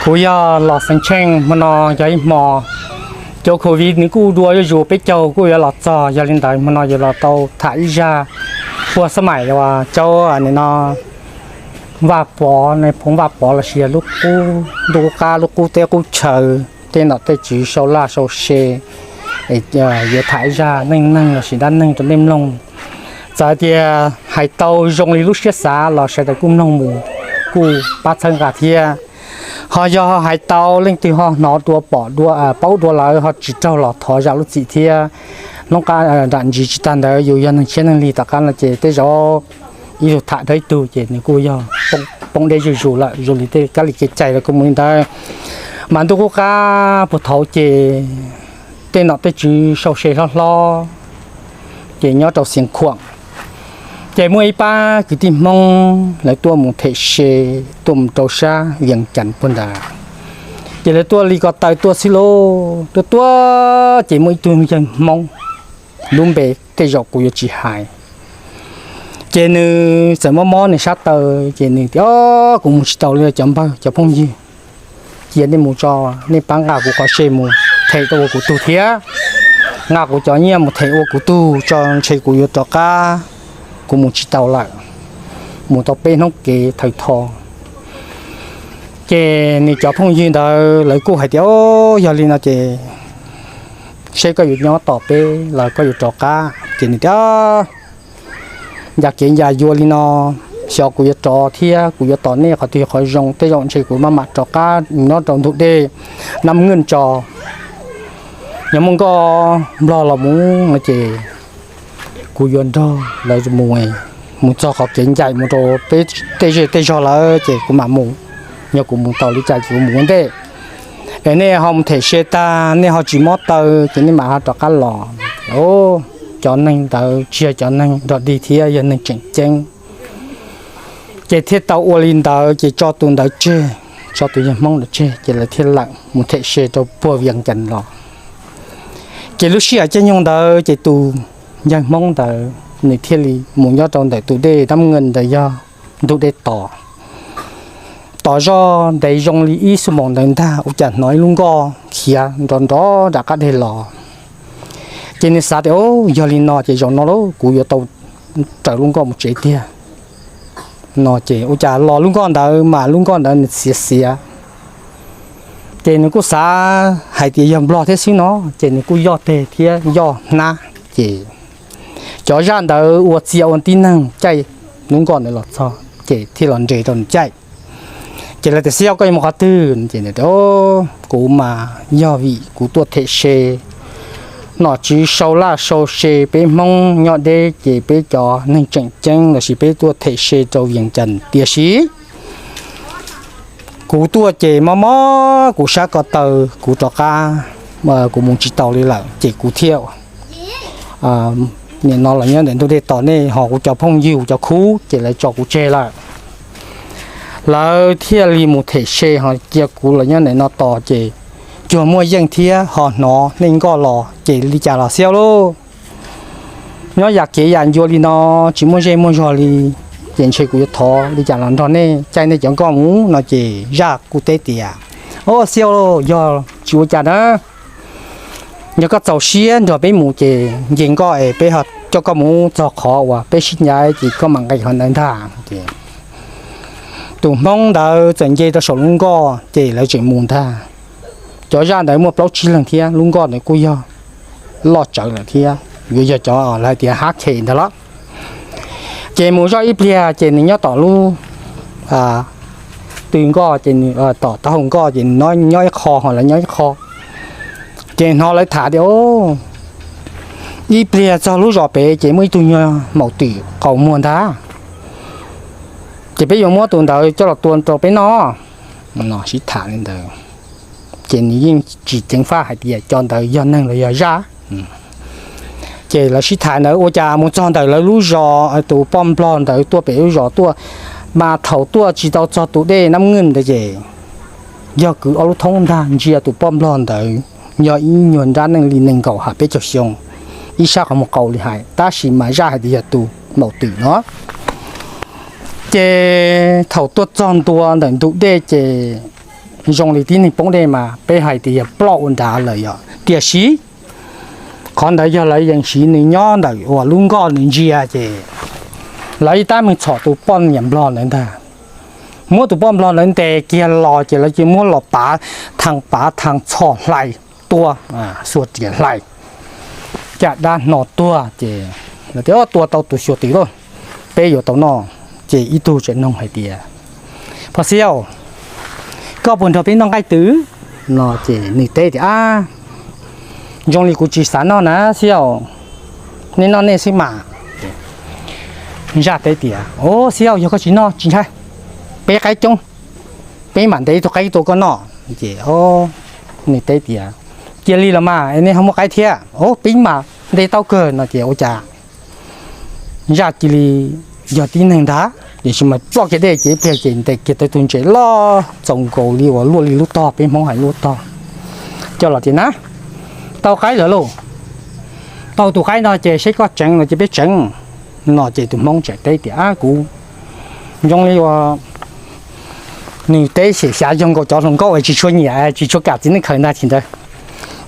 Kuv yog Los Xeev Tsheej, hmo no yog ib hmo cov covid nws kuj dua zuj zus, peb caug kuj yuav los txog, yog li ntawd hmo no yuav los tau tham ib zaj puag xab maim uas caub nim no Vaj Pov, phoov Vaj Pov lossis yog lub qub ntuj qub qab lub qub teb qub chaw, tej nom tej tswv sau laj sau se, yuav tham ib zaj neej neeg lossis dab neeg rau nej mloog. Txawm tias hais tau zoo li lub siab xav los sawv daws kuj mloog mus kuj pab txhawb nqa thiab. Ho yog hais tau leej twg ho hnov dua pom dua paub dua lawm ho tsis raug los thov zam lub txim thiab. Hnub qab nram ntsis tsis tag ntawd yus yog neeg tshiab neeg lig tom qab no ces tej zaum ib tug tham dab ib tug ces nws kuj yog poob deb zuj zus lawm, zoo li tej kab li kev cai los kuj mus li ntawd. Mas ntuj qub qab puag thaud ces tej nom tej tswv sau se hlob hlob ces nyob rau Xiav Khuam ces muaj ib pab kwv tij Hmoob lawv tuaj mus them se, tuaj mus rau sab Vias Cas puag ntawd. Ces lawv tuaj li ko taw tuaj xwb lauj, tuaj tuaj ces muaj ib tug yawg Hmoob, lub npe tej zaum kuv yuav tsis hais, ces nws txawm mob mob nws sab taw ces nws tias, Kuv mus tsis taus li cov npawg cov phooj ywg, cia nej mus tso, nej pab nqa kuv qhov se mus them rau ua kuv tug thiab, nqa kuv cov nyiaj mus them ua kuv tug tso, ntshe kuv yuav rov qab, kuv mus tsis taus lawm. Mus tau peb hnub kev thawm tho ces nws cov phooj ywg ntawd lawv kuj hais tias, Yog li no ces seb koj yuav nyob tos peb los koj yuav rov qab. Ces nws tias, Yam kev yam yuav li no, xyov kuv yuav rov thiab kuv yuav tos nej qhov twg qhov zoo, tej zaum ntshe kuv maj mam rov qab nyob rau ntug dej Nab Ngwj tso. Yog muaj nkoj Nplog los mus no ces kuv yuav nrog lawv mus, mus txog qhov kev ncaim mus rau peb tej zej tej zog lawm ces kuv mam mus. Yog kuv mus tau li cas ces kuv mus ua ntej, es nej ho mus them se tag nej ho tsis mob taw ces nej mam ho rov qab los. Cov neeg ntawd tsis yog cov neeg nrog dig thiab, yog neeg tseem ceeb. Ces thiaj tau ua li ntawd ces tso tus ntawd tseg, tso tus yawg Hmoob ntawd tseg ces lawv thiaj lawm mus them se rau puag Vias Cas los. Ces lub sij hawm caij nyoog ntawd ces tus yawg Hmoob ntawd nws thiaj li mus nyob rau ntawm tus dej Nab Ngwj ntawd yog ntug dej tos. Tos zoj ntev zoo li ib xuab moos ntawd ntag ua cas hnov ib lub nkoj khiav nrov nrov nram qab deg los. Ces nws xav tias, Yog li no ces zaum no lauj kuv yuav tau raws lub nkoj mus tsev tiag. No ces ua cas los lub nkoj ntawd mas lub nkoj ntawd nws xiav xiav. Ces nws kuj xav hais tias yog Nplog thiab xwb no, ces nws kuj yoj teg thiab yoj hnab. Ces cov zaj ntawd ua txia ua tib neeg caij lub nkoj ntawd los txog ces thiaj los nres rau nws caij. Ces lawv tias, Xiab, koj yuav mus qhov twg? Ces nws tias, Kuv mas yog vim kuv tuaj them se, nom tswv sau laj sau se, peb Hmoob nyob deb ces peb cov neeg tseem ceeb lossis peb tuaj them se rau Vias Cas, tiam sis kuv tuaj ces mob mob kuv sab ko taw, kuv rov qab, kuv mus tsis taus li lawm ces kuv thiaj nim no los nyob ntawm ntug dej tos nej, ho kuv cov phooj ywg kuv cov khub ces lawv tso kuv tseg lawm. Lawv thiaj li mus them se ho cia kuv los nyob ntawm no tos ces cuag muaj yeej thiab ho hnov nej nkoj los ces li cas los Xiab lauj, nyob yam kev yam ncua li no tsis muaj zej muaj zog li, ces ntshe kuv yuav thov li cas los nrog nej caij nej cov nkoj mus no ces zaj kuj teb tias, Au Xiab lauj, yog tsis ua cas na, yog koj txaus siab nrog peb mus ces nce nkoj es peb coj koj mus txog qhov uas peb sib ncaim ces koj mam nqis qhov ntawd ntag. Tus Hmoob ntawd txawm nce rau saum lub nkoj ces lawv tseem mus ntag. Cov zaj ntawd muaj plaub tsib leeg thiab, lub nkoj ntawd kuj yog loj tsawv lawm thiab, yuav yog cov lawv hais tias hab khes ntag los. Ces mus zoj ib pliag ces nws nyob tom lub tw nkoj ces, tom taub hau nkoj ces nws nyob ib qho ho lawv nyob ib qho. Ces hnov lawv tham tias, Ib pliag txog lub zos pem ces muaj ib tug nyuag maum twm qaus muag ntag, ces peb yuav muab tus ntawd coj los tua rau peb noj. No sib tham li ntawd, ces nws yeej tsis ceev faj hais tias cov ntawd yog neeg los yog zaj. Ces lawv sib tham ntawd ua cas mus txog ntawm lawv lub zos, tus poj nplog ntawd tuaj pem lub zos tuaj, mas thaum tuaj tsis tau txog tus dej Nab Ngwj ntawd ces yog kwv ob lub thoob ntag, ntsia tus poj nplog ntawd yog ib nyuag nrab neej li nees nkaum ham peb caug xyoo, ib sab qhov muag qau li hais, tab sis mas zaj hais tias yog tus maum twm no. Ces thaum tuaj txog ntua ntawm ntug dej ces Zoo li tib neeg poob dej mas peb hais tias yog ploj ua nrad lawm yom. Tiam sis qhov ntawd yog lawv yeej siv nws nyob ntawm uas lub nkoj nws ntsia ces lawv ib tab meeg txhom tus poj niam nplog ntawd ntag. Muab tus poj nplog ntawd ntes kiag los ces lawv cia muab los pav thaj pav thaj txhom hlais tua, xuas riam hlais caj dab hno tuag ces lawv tias tua tau tus xyuas twm lawm, peb yuav tau noj. Ces ib tug tseem noog hais tias, Pog Xiab, koj puas nrog peb noj nqaij twm? No ces nws teb tias, Ab, zoo li kuv tsis xav noj na Xiab, nej noj nej xwb mas. Zaj teb tias, Ub Xiab, yog koj tsis noj tsis ntshai, peb qaib coob, peb mam ntes ib tug qaib tua koj noj. Ces nws teb tias, Cia li los mas es nej ho muaj qaib thiab, peb mam ntes tau kawg. No ces ua cas zaj cia li yog tib neeg ntag, tiam sis mas ploj kiag dej ces ib pliag ces ntes kiag tau tus ntses loj txaus nkaus li uas luaj li lub tog, peb Hmoob hais lub tog, coj los tias na, tau qaib lawm lauj, tau tus qaib no ces seb koj tseev los ces peb tseev. No ces tus Hmoob tseem teb tias, Ab, kuv zoo li uas nws teb xyem xyav yog nkaus cov hluas nkauj es tsis tshua nyiam tsis tshua kam txiv neej khaws ntag, tsis ntawd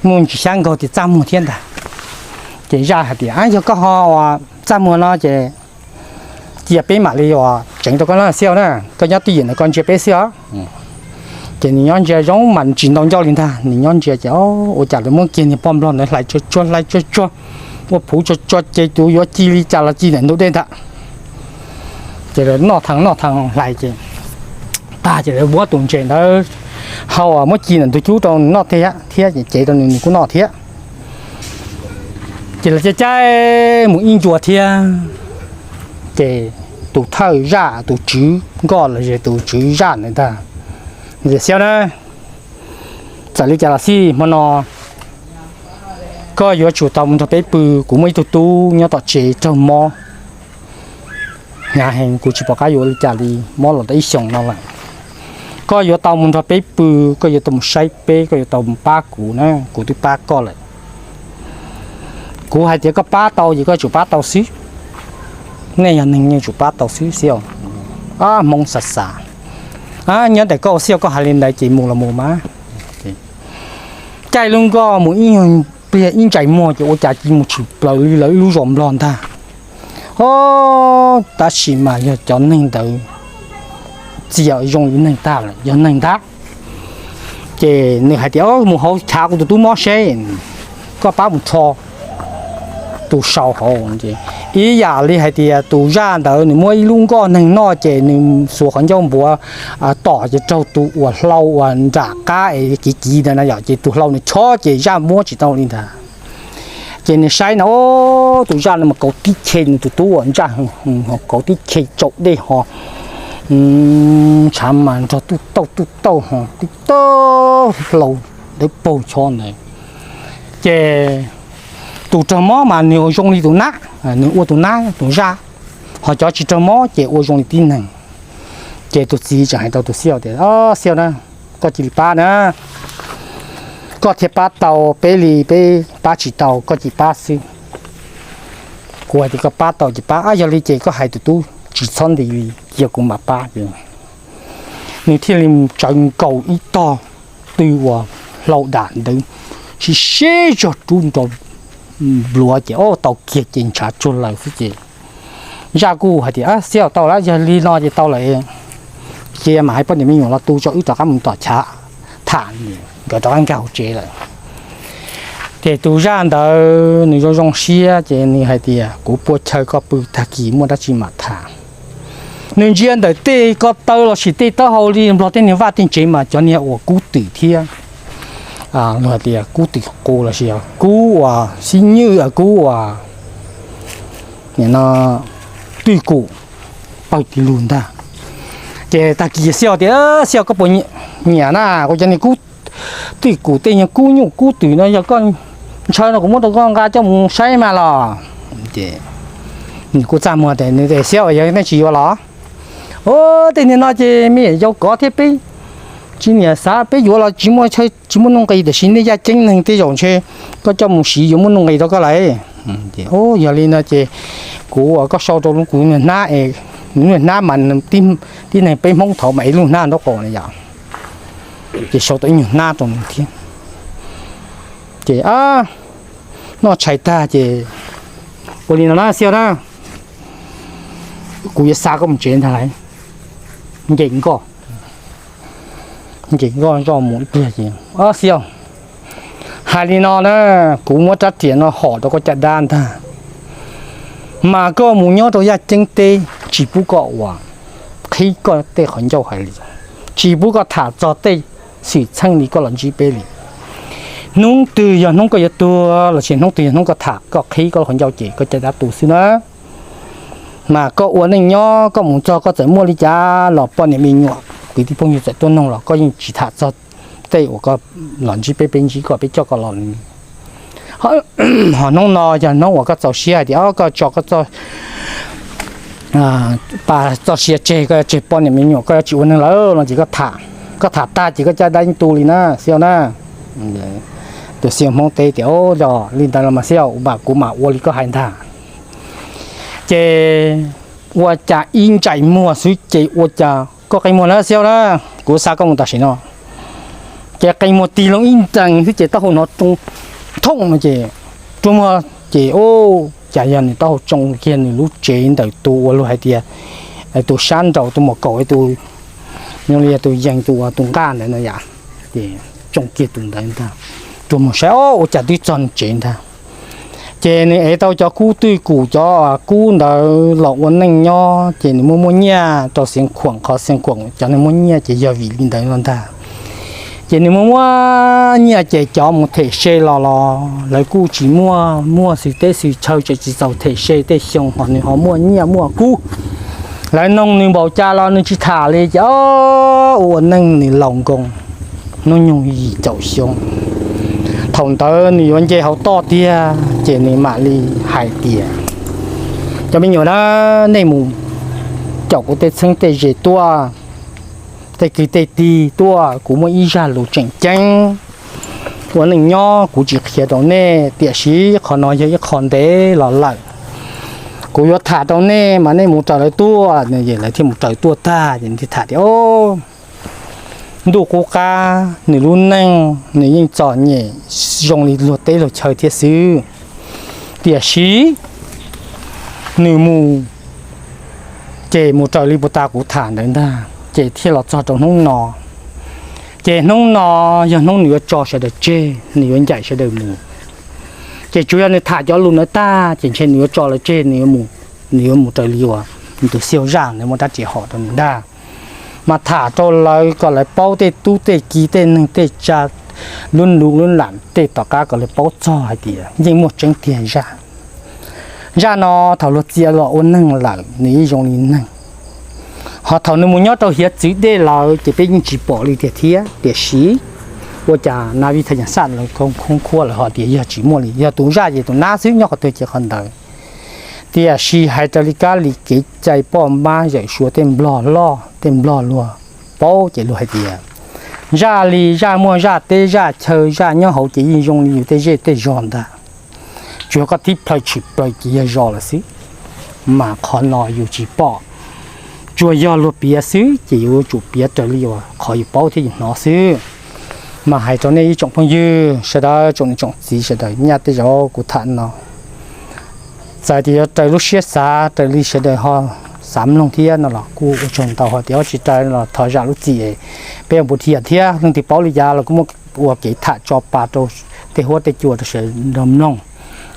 muaj ntsis xyab nkaug tias txaj muag thiab ntag. Ces zaj hais tias, Yog koj ho uas txaj muag no ces cia peb mam li uas tseev rau koj no Xiab na, koj nyob twj ywm ntawm koj ntsia peb xwb os. Ces nws nyob ntsia zoo mas tsis ntau ncauj li ntag, nws nyob ntsia ces ua cas lawv muab kiag niag poj nplog ntawd hlais tsuag tsuag hlais tsuag tsuag, ua phuv tsuag tsuag ces tus yuav ci li cas los ci ntawm ntug dej ntag. Ces lawv noj thav noj thav hlais ces tag ces lawv muab tus ntses ntawd hau muab ci ntawm ntug cub rau nws noj thiab, thiab ces cev rau nws nws kuj noj thiab. Ces lawv caij caij mus ib ncua thiab, ces tus thawj zaj, tus tswv nkoj los yog tus tswv zaj ntawd ntag, tias, Xiab na, txawm li cas los xij hmo no koj yuav tsum tau mus nrog peb pw, kuv muaj ib tug tub nyob tom tsev raug mob. Hnyav heev, kuv tsis pom qab yuav li cas li, mob los tau ib xyoos no lawm. Koj yuav tau mus nrog peb pw, koj yuav tau mus saib peb, koj yuav tau mus pab kuv na, kuv twb pab koj lawm. Kuv hais tias koj pab tau ces koj tsum pab tau xwb. Nej yog neeg yeej tsum pab tau xwb Xiab. Hmoob xav xav, nyob ntawm koj ua Xiab, koj hais li ntawd ces mus los mus mas. Caij lub nkoj mus ib pliag ib ntsais muag ces ua cas cia mus tshwm plaws li lawv ib lub zos nplog ntag. O, tab sis mas yog cov neeg ntawd txias zoo li neeg tag lawm, yog neeg ntag. Ces nws hais tias, Mus hauv chav kuv tus tub mob seb, koj pab mus rho tus sau hauv. Ib yam li hais tias tus zaj ntawd nws muab ib lub nkoj neeg noj ces nws xuas qhov ncauj npuav tom ces raug tus uas hlau uas nram qab es kiv kiv ntawd na yom, ces tus hlau nws chob ces zaj muab tsis tau li ntag. Ces nws saib no, tus zaj no mas kauv tib che nws tus tub uas ntsaj, kauv tib che tsaus dej ho ntshav mas nrog tuj tauj tuj tauj ho tib tauj hlau dawb paug chob ntawd. Ces tus raug mob mas nws zoo li tus nab, nws ua tus nab tus zaj, ho cov tsis raug mob ces ua zoo li tib neeg. Ces tus txiv tseem hais rau tus Xiab tias, Xiab na, koj cia li pab na, koj thiaj pab tau peb li, peb pab tsis tau, koj cia li pab xwb. Kuv hais tias koj pab tau ces pab, yog li ces koj hais tus tub tsis txhob nti li, cia kuv mam pab. Nws thiaj li tsawv nkaus ib tog tw uas hlau dam ntawd, sib sib zog rub nroo npluav ces o tau kiag ces ntshav tsuag lawm xwb ces zaj kuj hais tias, Xiab tau lawm, yog li no ces tau lawm, cia mam hais poj niam me nyuam los tu tso wb rov qab mus tom chav tham, nkawd rov qab nkag hauv tsev lawm. Ces tus zaj ntawd nws zoo zoo siab ces nws hais tias, Kuv pua chaw koj pw, tag kis muaj dab tsi mam tham. Nws ntsia ntawm tej ko taw los sis tej taub hau li nplog tej niag vaj tej tsev mas cov niag uas kub twm thiab, luag hais tias kub twm qus los sis kub uas xib nywj, kub uas twj kum pawg ti lug ntag. Ces tag kis Xiab tias, Xiab koj puas nyiam na, kuv cov niag kub twj kum tej niag kub nyuj kub twm no yog koj ntshaw no kuv muab rau koj nqa coj mus saib mas los. Nws kuj txaj muag tias, Xiab, yog nej tsis yuav los? Tej niag no ces me nyuam yaus kov thiab peb tsis niam xav, peb yuav los tsis muaj chaw tsis muaj nuj nqis, tiam sis nej yaj ceeb neeg tej zaum ntshe koj coj mus siv yuav muaj nuj nqis rau koj lawm. Yog li no ces kuv ua koj sau rau kuv hnab es, hnab mas tib neeg peb Hmoob thaum mas ev lub hnab nraub qaum na yom. ces sau tau ib nyuag hnab rau nws thiab. Ces noj tshais tag ces ua li no na Xiaj na, kuv yuav xa koj mus tsev ntag lauj. Nce nkoj, nce nkoj zoj mus ib pliag ces, Xiaj, hais li no na, kuv muab rab riam no hom rau koj caj dab ntag, mas koj mus nyob rau yaj ceeb teb, tsis pub koj ua qhib koj tej qhov ncauj hais li, tsis pub koj tham txog tej xwm txheej li koj los ntsib peb li. Hnub twg yog hnub koj yuav tuag los sis hnub twg yog hnub koj tham koj qhib koj qhov ncauj ces koj caj dab tu xwb na. Mas koj ua neej nyob koj mus txog koj txawm muaj li cas los poj niam me nyuam kwv tij phooj ywg txawm tuaj noog los koj yeej tsis tham txog tej uas koj los ntsib peb, peb ntsib koj, peb coj koj los li. Ho hnub no yog hnub uas koj txaus siab hais tias koj tso koj txoj pa txoj sia tseg, koj yuav tseg poj niam me nyuam, koj yuav tsis ua neeg lawm no ces koj tham tag ces koj caj dab yeej tu li na Xiaj na. Tus Xiaj Hmoob teb tias, Yog li ntawd los mas Xiaj, kuv mam ua li koj hais ntag. Ces ua cas ib ntsais muag xwb ces ua cas koj qe muag na Xiaj na, kuv xa koj mus tam sim no. Ces qe muag tig loo ib ntees xwb ces taub hau hnov tsoo thooj no ces rua muag ces ua cas yog nws taub hau tsoo kiag nws lub tsev ntawm tus uas luag hais tias tus sab nraud tus muam kaum tus, zoo li tus yees tus ua tus nqaj ntawd no yom. Ces tsoo kiag tus ntawd ntag, rua muag saib ua cas twb txog nws tsev ntag. Ces nws ev tau cov kub twj kum cov kub ntawd los ua neej nyob ces nws muaj muaj nyiaj rau Xiav Khuam, qhov Xiav Khuam cov neeg muaj nyiaj ces yog vim li ntawd no ntag. Ces nws muaj muaj nyiaj ces cov mus them se los los lawv kuj tsis muaj, muaj xwm teb xwm chaw tseem tsis txaus them se tej xyoo ho nws ho muaj nyiaj muaj kub. Lawv noog nws npaum cas los nws tsis tham li ces ua neej nws laus nkoos, hnub nyoog yim caum xyoo. Thaum ntawd nws yuav nce hauv toj tiag ces nws mam li hais tias, Cov me nyuam na, nej mus caum kuv tej txheeb tej ze tuaj, tej kwv tej tij tuaj, kuv muaj ib zaj lus tseem ceeb ua neej nyob kuv tsis qhia rau nej, tiam sis qhov no yog ib qho ntev los lawm. Kuv yuav tham rau nej mas nej mus raws lawv tuaj. Lawv thiaj mus raws tuaj tag ces nws thiaj tham tias, Ntuj qub qab nws lub neej nws yeej txom nyem zoo li luag teb luag chaw thiab xwb, tiam sis nws mus ces mus raws li puag ta kuv tham ntawd ntag ces thiaj los txog rau hnub no. Ces hnub no yog hnub nws yuav tso sawv daws tseg, nws yuav ncaim sawv daws mus. Ces tsuas yog nws tham cov lus ntawd tag ces ntshe nws yuav tso lawv tseg, nws yuav mus raws li uas tus Xiaj zaj ntawd muaj rab riam hom rau nws ntag. Mas tham rau lawv kom lawv paub tej tub tej ki tej neeg tej tsa, lub lus lub lam tej tom qab kom lawv paub txog hais tias yeej muaj tseeb tiag zaj. Zaj no thaum luag txia los ua neeg lawm nws yeej zoo li neeg, ho thaum nws mus nyob rau hiav txwv dej lawm ces peb yeej tsis pom li tiag thiab. Tiam sis ua cas na vij thaj yas xaj lawv khoob khuab lawv ho tias yog tsis muaj li, yog tus zaj ces tus nab xwb nyob qhov twg ces qhov ntawd. Tiam sis hais raws li kab li kev cai poj mab yawm suav tej nplog loj tej nplog luag paub ces luag hais tias zaj li zaj muaj zaj teb zaj chaw zaj nyob hauv ces yeej zoo li yus tej zej tej zos ntag. Tsuas yog koj tib plhaw tshwm plaws ces yog zos lawm xwb. Mas qhov no yus tsis pom, tsuas yog luag piav xwb ces yus yuav tsum piav raws li uas qhov yus paub thiab yus hnov xwb. Mas hais rau nej ib tsoom phooj ywg sawv daws, tsoom niam tsoom txiv sawv daws, nyaj tej zaum kuv tham no txawm tias yuav raws lub siab xav raws li sawv daws ho xav mloog thiab no los kuj ua tsaug ntau, ho tias tsis raws los thov zam lub txim, peb ua npu thiaj thiab leej twg paub li cas los kuj muab ua kev tham tso pa rau tej huab tej cua rau sawv daws nrog mloog,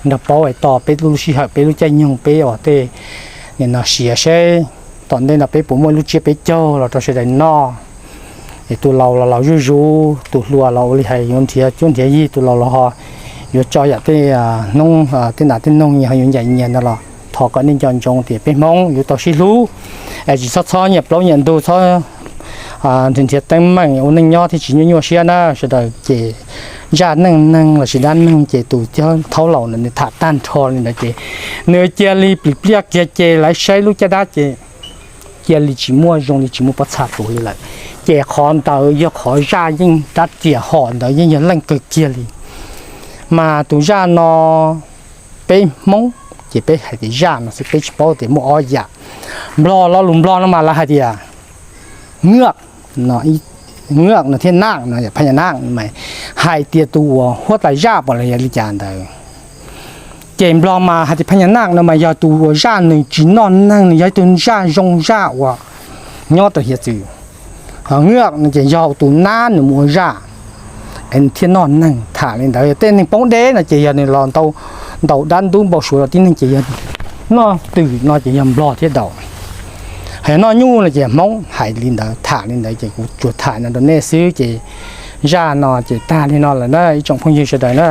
nrog paub es tos peb lub sij hawm peb lub caij nyoog peb ua tej nim no siav seb tom ntej no peb puas muaj lub tsiab peb caug los rau sawv daws noj. Es tus laus los laus zuj zus, tus hluas los ua li hais yuav nrhiav cuab nrhiav yig, tus laus los ho yuav tso yam tej hnub tej nas tej noog nyias ho yuav ncaim nyias ntawd los thov kom nej nco ntsoov tias peb Hmoob yuav tau sib hlub, es tsis txhob txhob nyiam plaub nyiam ntug, txhob nrhiav teeb meem ua neej nyob thiaj tsis nyuaj nyuaj siab na sawv daws. Ces zaj neej neeg lossis dab neeg ces tus thaub laus ntawd nws tham tag nrho li ntawd ces nws cia li plim pliaj kiag ces lawv saib lub caj dab ces cia li tsis muaj, zoo li tsis muaj pob txha tuav li lawm. Ces qhov ntawd yog qhov zaj yeej rab riam hom ntawd yeej yog leej kawg kiag li. Mas tus zaj no peb Hmoob ces peb hais tias zaj no xwb, peb tsis paub tias muaj ob yam. Nplog lo lus Nplog no mas lawv hais tias ngaj no ib Ngwj no thiab naj no yog phaj nyas naj mas hais tias tus uas huab tais zaj pom los yog li cas ntawd. Ces nplog mas hais tias phaj nyas naj no mas yog tus uas zaj nws tsis noj neeg, nws yog ib tug zaj zoo zaj uas nyob rau hiav txwv. Ho ngwj no ces yog tus nab nws mus ua zaj thiaj noj neeg, tham li ntawd. Yog tej neeg poob deb no ces yog nws los ntaus dab ntub npau suav rau tib neeg ces yog noj twm no ces yog nplog thiab daus. Hais noj nyuj no ces hmoob, hais li ntawd tham li ntawd ces kuv tsuas tham no rau nej xwb ces zaj no ces tag li no lawm na ib tsoom phooj ywg sawv daws na.